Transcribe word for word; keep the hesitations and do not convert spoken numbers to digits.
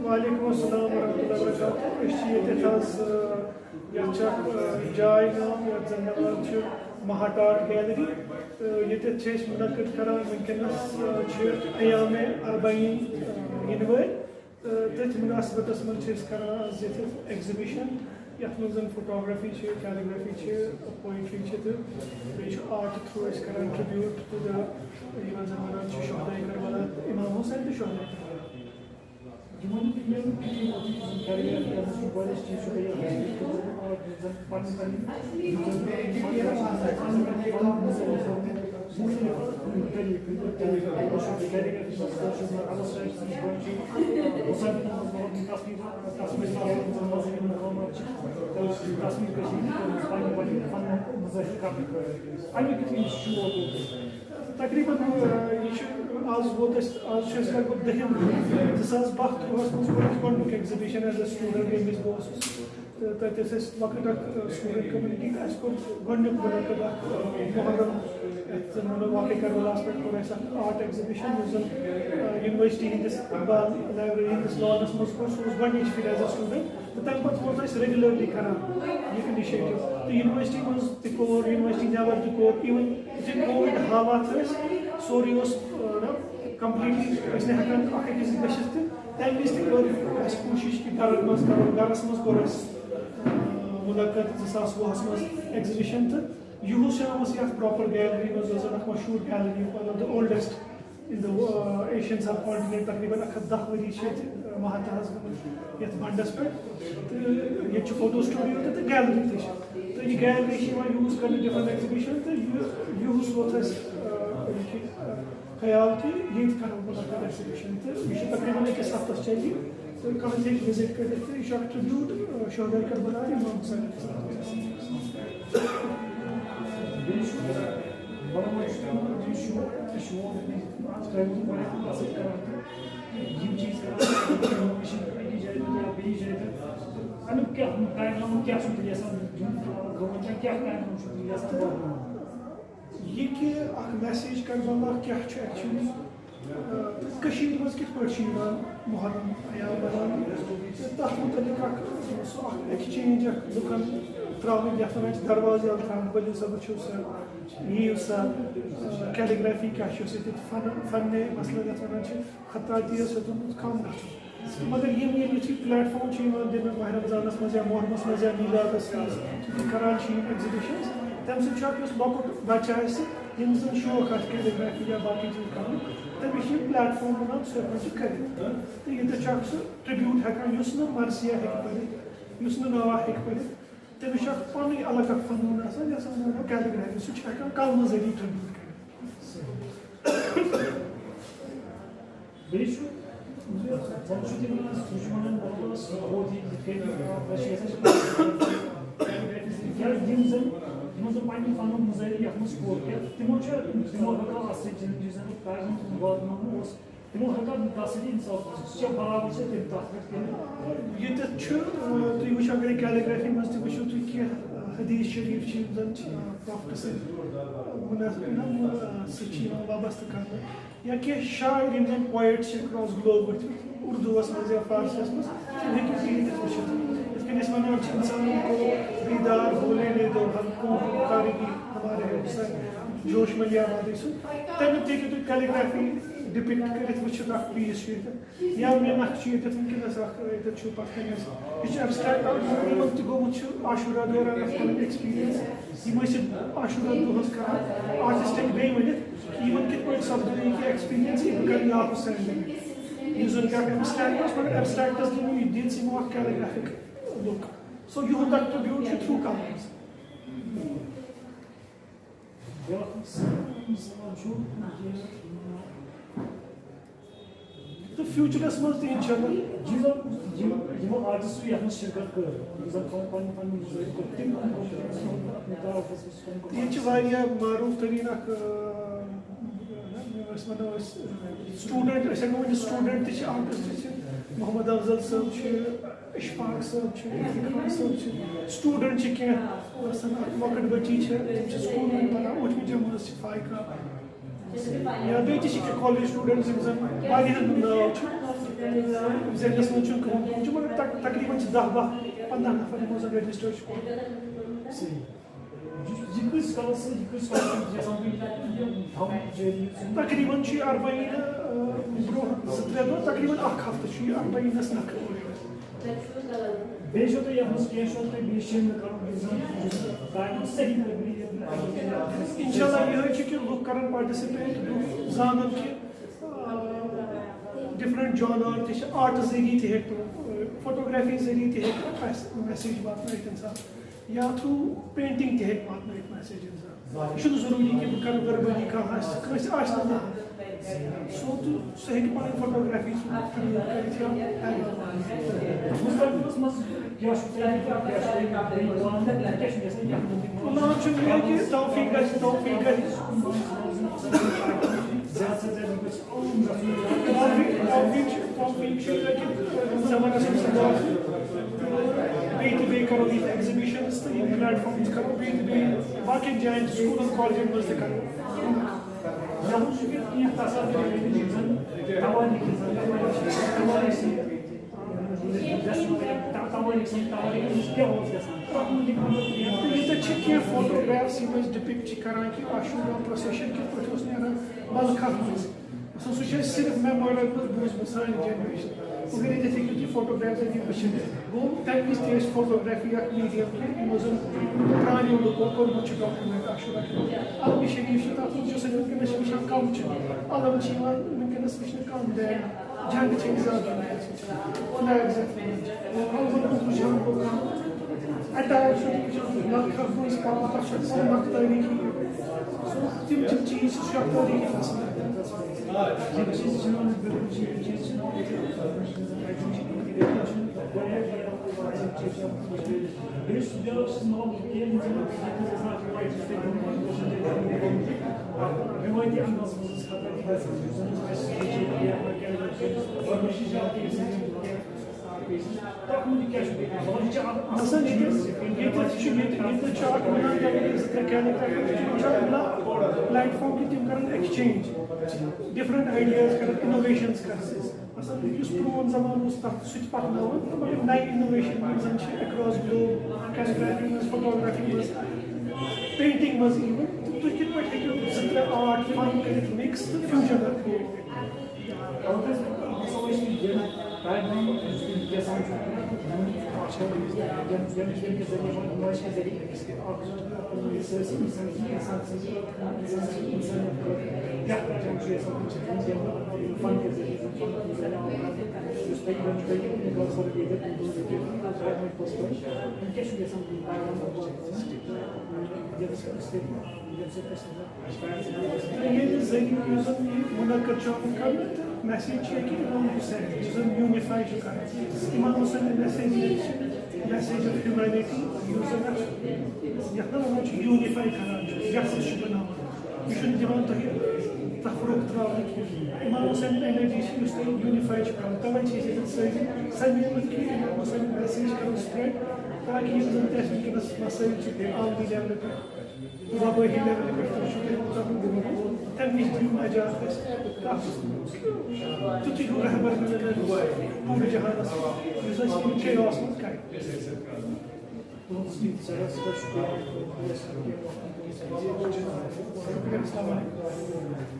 وعلیکم السلام ورحمۃ اللہ وبرکاتہ۔ أسۍ چھِ ییٚتٮ۪تھ حظ، آ، یَتھ چھِ اَکھ، آ، جاے ناو، یَتھ زَن ناو چھُ مہاٹ آرٹ گیلری۔ تہٕ ییٚتٮ۪تھ چھِ أسۍ مُنعقد کران وٕنکیٚنَس، آ، چھِ ایام اربعین، آ، یِنہٕ وٲلۍ۔ تہٕ تٔتھۍ مُناسبتَس منٛز چھِ أسۍ کران آز ییٚتٮ۪تھ ایگزیبِشن، یَتھ منٛز زَن فوٹوگرافی چھِ، کیلیگرافی چھِ، پوئٹری چھِ، تہٕ بیٚیہِ چھُ آرٹ تھرو أسۍ کران ٹریبیوٹ ٹو دا، یِمن زَن وَنان چھِ شہداء کربلا، امام حسین تہٕ شہداء کربلا۔ یِمن یِم کیلیگرافی ہٕنٛز چھِ گۄڈٕنِچ چیٖز چھُ تۄہہِ یہِ آرٹ یُس زَن پَنٕنۍ پَنٕنۍ یِم زَن پَنٕنۍ پَنٕنۍ مُختٔلِف طریٖقہٕ، مُختٔلِف طریٖقہٕ، کیلیگرافی منٛز کٲشُر منٛز، ایبسٹریکٹ منٛز، مُصنِفَن منٛز، مطلب، یِم تصویٖر، تصویٖر، مذہبی مقامات چھِ، تصویٖر کٔشیٖرِ ہِنٛدِ پَنٕنۍ پَنٕنۍ فن مظٲہِر کرنہٕ خٲطرٕ۔ اَمیُک یُتھُے یہِ شوق اوس، تقریباً، آ، یہِ چھُ، آز ووت اَسہِ، آز چھُ اَسہِ لگ بگ دٔہِم ؤری۔ زٕ ساس باہ تُرٛوہَس منٛز کوٚر اَسہِ گۄڈٕنیُک ایگزیبِشن ایز اے اسٹوڈنٹ، ییٚمہِ وِزِ بہٕ اوسُس۔ تہٕ تَتہِ ٲسۍ أسۍ لۄکٕٹ اکھ، آ، اسٹوڈنٹ کمیونٹی، تہٕ اَسہِ کوٚر گۄڈٕنیُک مُنعقد اکھ، آ، محرم، یَتھ زَن وَنو واقعہ کربلاہَس پٮ۪ٹھ کوٚر اَسہِ اکھ آرٹ ایگزیبِشن، یُس زَن، آ، یونیورسٹی ہٕنٛدِس اقبال لائبریری ہٕنٛدِس لانَس منٛز کوٚر۔ سُہ اوس گۄڈٕنِچ پھِرِ ایز اے اسٹوڈنٹ، تہٕ تَمہِ پَتہٕ ووت اَسہِ ریگولرلی کران یہِ انیشیٹو۔ تہٕ یونیورسٹی منٛز تہِ کوٚر، یونیورسٹی نٮ۪بر تہِ کوٚر، ایون یُتھُے کووِڈ حالات ٲسۍ، سورُے اوس، آ، نا، کمپلیٹلی ٲسۍ نہٕ ہٮ۪کان اکھ أکِس سۭتۍ گٔژھِتھ تہٕ تَمہِ وِزِ تہِ کٔر اَسہِ کوٗشِش کہِ گَرَن منٛز کَرو، گَرَس منٛز کوٚر اَسہِ، آ، مُنعقد زٕ ساس وُہَس منٛز ایگزیبِشَن، تہٕ یُہُس چھِ آمٕژ یَتھ پراپر گیلری منٛز، یۄس زَن اَکھ مشہوٗر گیلری، مطلب the oldest in the, آ، Asian subcontinent، تقریباً اَکھ ہَتھ دَہ ؤری چھِ ییٚتہِ، آ، مہاتاہَس گٔمٕتۍ یَتھ بنٛڈَس پٮ۪ٹھ، تہٕ ییٚتہِ چھُ فوٹو سٹوڈیو تہِ تہٕ گیلری تہِ چھِ، تہٕ یہِ گیلری چھِ یِوان یوٗز کَرنہٕ ڈِفرنٛٹ ایگزیبِشَن، تہٕ یہِ، یُہُس ووت اَسہِ، آ، یہِ کہِ، آ، خیال کہِ ییٚتہِ کَرو مطلب ایگزیبِشن، تہٕ یہِ چھُ تقریباً أکِس ہفتس چلہِ، تہٕ کانٛہہ تہِ ہیٚکہِ وِزِٹ کٔرِتھ، تہٕ یہِ چھُ اکھ ٹربیوٹ، آ، شہداء کربلا امام حسین۔ بیٚیہِ چھُ، بہٕ وَنہٕ، یہِ چھُ، یہِ چھُ، اَتھ کامہِ ہُنٛد واریاہ اَصٕل کران، تہٕ یِم چیٖز کران، یِم چھِ أکِس جایہِ پٮ۪ٹھ یا بیٚیِس جایہِ پٮ۪ٹھ۔ اَمیُک کیٛاہ، پیغام کیٛاہ چھُ تُہۍ یَژھان دیُن؟ گوٚو وۄنۍ کیٛاہ پیغام چھُ تُہۍ یَژھان واتناوُن؟ یہِ کہِ اکھ میسیج کربلا کیٛاہ چھُ ایکچولی، تہٕ کٔشیٖرِ منٛز کِتھ پٲٹھۍ چھُ یِوان محرم ایام مناونہٕ، تہٕ تَتھ مُتعلِق اکھ، سُہ اکھ ایکسچینج اکھ لُکن ترٛاوٕنۍ، یَتھ وَنان چھِ دروازٕ یَلہٕ ترٛاوٕنۍ، ؤلِو سا وٕچھِو سا، یِیِو سا، کیلیگرافی کیٛاہ چھُ، یُس ییٚتہِ فن، فن، مثلاً یَتھ وَنان چھِ خطاطی ٲس ہیوٚتمُت کم گژھُن۔ مگر یِم ییٚلہِ یُتھُے پلیٹ فارم چھُ یِوان دِنہٕ ماہِ رمضانَس منٛز یا محرمَس منٛز یا میلادَس منٛز، یُتھُے کران چھِ یِم ایگزیبِشنٕز، تَمہِ سۭتۍ چھُ اکھ یُس لۄکُٹ بَچہٕ آسہِ، ییٚمِس زَن شوق آسہِ کیلیگرافی یا باقٕے چیٖز کَرُن، تٔمِس چھِ یِم پلیٹ فارم بَنان، سُہ ہٮ۪کان چھُ کٔرِتھ۔ تہٕ ییٚتٮ۪تھ چھُ اکھ سُہ ٹربیوٹ ہٮ۪کان، یُس نہٕ مرثیہ ہیٚکہِ پٔرِتھ، یُس نہٕ نوحہ ہیٚکہِ پٔرِتھ، تٔمِس چھُ اکھ پنُن الگ اکھ فنون آسان، یَتھ وَنان گوٚو کیلیگرافی، سُہ چھُ ہٮ۪کان قلمہٕ ذٔریعہٕ ٹربیوٹ کٔرِتھ۔ بیٚیہِ چھُ، زَن چھُ تِم وَنان، سُہ چھُ وَنان، مطلب، سُہ ووت یہِ یِتھ کٔنۍ، آ، أسۍ چھِ یَژھان، کیٛاہ یِم زَن، یِمو زَن پنٕنہِ فنُک مُظٲہرٕ یَتھ منٛز کوٚر، کیٛاہ تِمو چھا، تِمو ہٮ۪کا اَتھ سۭتۍ زِندگی زَن پیغام واتناوُن اوس، تِمو ہٮ۪کا تَتھ سۭتۍ اِنصاف کٔرِتھ؟ سُہ چھا برابر چھا تٔمۍ تَتھ پٮ۪ٹھ کٔرِتھ؟ ییٚتٮ۪تھ چھُ، آ، تُہۍ وٕچھِو، اگر کیلیگرافی منٛز تہِ وٕچھِو تُہۍ کینٛہہ، آ، حدیث شریف چھِ یِم زَن چھِ، آ، پرٛافٹہٕ سۭتۍ، آ، مُناسب، نہ، آ، سۭتۍ چھِ یِوان وابستہٕ کرنہٕ۔ یا کینٛہہ شاعر یِم زَن پویٹ چھِ across globe ؤتھمٕتۍ، اردوٗوَس منٛز یا فارسیَس منٛز، تِم ہیٚکِو تُہۍ ییٚتہِ وٕچھِتھ۔ یِتھ کٔنۍ أسۍ وَنان چھِ، اِنسانَن کو بیدار ہونے دے دو ہم، کو ہم پکارے گی ہمارے حسین، جوش ملیا وادی سُنٛد۔ تَمیُک تہِ ہیٚکِو تُہۍ کیلیگرافی ڈپکٹ کٔرِتھ وٕچھِتھ، اَکھ پیٖس چھُ ییٚتٮ۪تھ۔ یا مےٚ نَکھٕ چھُ ییٚتٮ۪تھ وٕنکیٚنَس اَکھ، ییٚتٮ۪تھ چھُ پَتھ کَنہِ اَسہِ، یہِ چھُ ایبسٹریکٹ آرٹ، یِمَن تہِ گوٚمُت چھُ عاشورہ دوران اَتھ پَنٕنۍ ایکسپیٖریَنس۔ یِم ٲسۍ عاشورہ دۄہَس کران، آرٹسٹ ہیٚکہِ بیٚیہِ ؤنِتھ کہِ یِمَن کِتھ پٲٹھۍ سَپدو یہِ کہِ ایکسپیٖریَنس، یہِ بہٕ کَرٕ یہِ آفس سینڈ۔ یُس زَن کہِ اَکھ ایبسٹریکٹ اوس، مگر ایبسٹریکٹَس دیُت یہِ دِژ یِمو اَکھ کیلیگرافک لُک۔ سو یِہُنٛد اَکھ ٹربیوٹ چھُ تھرٛوٗ کَلرَس۔ بیٛاکھ اَکھ سوال چھُ یہِ، تہٕ فیوٗچرَس منٛز تہِ اِنشاءاللہ۔ یِم زَن، یِم، یِمو آرٹسٹو یَتھ منٛز شرکت کٔر، یِم زَن پَنُن، پَنُن، پَنُن مُظٲہرٕ کوٚر، تِم کَم کَم چھِ اَتھ منٛز تعارُف حٲصِل کَرُن؟ ییٚتہِ چھِ واریاہ معروٗف تریٖن اَکھ، آ، یِم أسۍ وَنو أسۍ، آ، سٹوٗڈنٛٹ، أسۍ ہٮ۪کو ؤنِتھ سٹوٗڈنٛٹ تہِ چھِ، آرٹسٹ تہِ چھِ، محمد افضل صٲب چھِ، اشفاق صٲب چھِ، علی خان صٲب چھِ، سٹوڈنٹ چھِ کینٛہہ، مثلاً اکھ لۄکٕٹ بٔچی چھِ، تِم چھِ سکوٗلٕے پران، ٲٹھمہِ جمٲژ چھِ فائقہ، یا بیٚیہِ تہِ چھِ کینٛہہ کالج سٹوٗڈنٹس یِم زَن واریاہَن ہُنٛد ناو چھُ ذہنَس منٛز چھُنہٕ کٕہٕنۍ، تِم چھِ مگر تق- تقریٖباً چھِ دَہ باہ پنٛداہ نفر یِمو زَن رجسٹر چھُ کوٚرمُت۔ صحیح۔ یہِ یہِ کۭتِس کالَس یہِ کۭتِس کالَس چھُ یَژھان تُہۍ یہِ تھاوُن جٲری؟ تقریٖباً چھُ یہِ اربعین، آ، برٛونٛہہ زٕ ترٛےٚ دۄہ، تقریٖباً اَکھ ہفتہٕ چھُ یہِ اربعینَس نکھٕ۔ بیٚیہِ چھُو تۄہہِ یَتھ منٛز کینٛہہ چھُو تۄہہِ بیٚیہِ شٲمِل کَرُن یُس زَن یُس زَن تاکہِ صحیح تربیت اِنشاء اللہ یِہوٚے چھُ کہِ لُکھ کَرَن پارٹِسِپیٹ، لُکھ زانَن کہِ ڈِفرَنٛٹ جانر تہِ چھِ، آرٹ ذٔریعہٕ تہِ ہیٚکہِ فوٹوگرافی ذٔریعہٕ تہِ ہیٚکہِ اَسہِ میسیج واتنٲیِتھ اِنسان، یا تھرٛوٗ پینٹِنٛگ تہِ ہیٚکہِ واتنٲیِتھ میسیج اِنسان۔ یہِ چھُنہٕ ضروٗری کہِ بہٕ کَرٕ ؤربٔلی کانٛہہ آسہِ، کٲنٛسہِ آسہِ نہٕ زانٛہہ۔ سو تہٕ سُہ ہیٚکہِ پَنٕنۍ فوٹوگرافی کٔرِتھ یا پیغام۔ مُستقبِلَس منٛز کیٛاہ چھُ تۄہہِ کیٛاہ چھُ تۄہہِ پلان تہٕ کیٛاہ چھُ یَژھان یَتھ منٛز پلان چھُ یہِ کہِ توفیٖق گژھِ، توفیٖق گژھِ۔ زیادٕ سے زیادٕ گژھِ عام گژھُن؟ توفیٖق، توفیٖق چھُ، توفیٖق چھُ یہِ کہِ زمانَس منٛز چھُ بیٚیہِ تہِ بیٚیہِ کَرو یِتھ ایگزِبِشَنٕز تہٕ یِم پلیٹ فارمٕز کَرو بیٚیہِ تہِ بیٚیہِ باقیَن جایَن تہِ، سکوٗلَن کالجَن منٛز تہِ کَرو۔ مےٚ ووٚن چھُ کہِ کینٛہہ تصاویر یِم زَن توٲریٖخ، یِم زَن توٲریٖخ سۭتۍ گژھِ توٲریٖخ سۭتۍ توٲریٖخ منٛز کیٛاہ اوس گژھان؟ تَتھ مُتعلِق ونو تُہۍ۔ تہٕ ییٚتٮ۪تھ چھِ کینٛہہ فوٹوگرافس یِم أسۍ ڈپکٹ چھِ کران کہِ عاشورہ پروسیشن کِتھ پٲٹھۍ اوس نیران بلخس منٛز۔ سُہ سُہ چھُ اَسہِ صرف میموریل منٛز بوٗزمُت سانہِ جنریشن۔ مگر ییٚتٮ۪تھ ہیٚکِو تُہۍ فوٹوگراف تہِ وٕچھِتھ۔ گوٚو تَمہِ وِزِ تہِ ٲسۍ فوٹوگرافی اکھ میٖڈیم کہِ یِمو زن پرٛانیو لُکو کوٚرمُت چھُ ڈاکومنٹ عاشورہ کہِ۔ علم شریف چھُ تَتھ منٛز یُس أسۍ وٕنکیٚنَس چھِ وٕچھان کم چھُ۔ علم چھِ یِوان وٕنکیٚنَس وٕچھنہٕ کم دین۔ جنگ چھِ أسۍ زیادٕ خۄدایَس سۭتۍ۔ خۄدایَس سۭتۍ۔ اَتھ منٛز چھُ وٕچھان لُکھ اَٹایر چھُ وٕچھان، نَلکھٕ منٛز پَکُن، تَتھ چھُ آسان نقطہٕ تٲریٖخی۔ تِم تِم چیٖز چھِ شاہ تٲریٖخی آسان۔ یِم چیٖز چھِ یِوان، یِم چیٖز چھِ یِوان۔ بیٚیہِ چھُ بیٛاکھ چیٖز، مطلب، ییٚلہِ زَن رِوٲیتی اَنداز منٛز ٲس خطر گژھان، یُس زَن اَسہِ تَتھ منٛز کیٛاہ چھُ بیٚیہِ؟ مطلب، یہِ چھِ اَکھ اَصٕل مثلاً ییٚتہِ، ییٚتہِ چھُ، ییٚتہِ، ییٚتہِ چھُ اَکھ وَنان، ییٚتہِ زٕ ترٛےٚ کیلیٖگرٛافر چھِ تِم چھِ اَکھ بَنان پلیٹ فارم کہِ تِم کَرَن ایکسچینج، ڈِفرَنٛٹ آیڈیاز کَرَن، اِنوویشنٕز کَرَن۔ مثلاً یُس پرٛون زمانہٕ اوس تَتھ سُہ تہِ پَکناوُن، مگر نَیہِ اِنوویشن یِم زَن چھِ ایکراس گلوب، کیلیٖگرٛافی منٛز، فوٹوگرافی منٛز، پینٹنگ منٛز even، تہٕ تُہۍ کِتھ پٲٹھۍ ہیٚکِو زٕ ترٛےٚ آرٹ فارم کٔرِتھ مِکس تہٕ فیوٗجن کٔرِتھ؟ تہٕ ییٚمہِ ذٔریعہٕ یُس زَن یہِ مُنعقد چھُ آمُت کرنہٕ تہٕ میسیج چھِ یہِ کہِ اِمام حُسین یُس زَن یوٗنِفاے چھُ کران۔ اِمام حُسین میسیج چھِ میسیج آف ہیوٗمینٹی، یُس زَن اَتھ یَتھ نہٕ وَنان چھِ یوٗنِفاے کران چھُ، یَتھ چھُ بَناوان۔ یہِ چھُنہٕ دِوان تۄہہِ تفرُق ترٛاونہٕ کینٛہہ۔ اِمام حُسین اٮ۪نرجی چھِ یُس تۄہہِ یوٗنِفاے چھُ کران، تَوَے چھِ أسۍ ییٚتٮ۪تھ سٲری سَمے مٕتۍ کہِ اِمام حُسین میسیج کرو سپریڈ، تاکہِ یِم زَن تہِ اَسہِ وٕنکیٚنَس مسٲیِل چھِ عالمی لیولہِ پٮ۪ٹھ، وبٲہی لیولہِ پٮ۪ٹھ تہِ چھُ تۄہہِ تَتھ گوٚمُت، تَمہِ نِش دِیِو نجات اَسہِ۔ تَتھ تیُتھُے ہیوٗ رہبر مِلہِ پوٗرٕ جہانَس، یُس اَسہِ یِم chaos منٛز کَڑِ۔ شُکریہ، السلام علیکم۔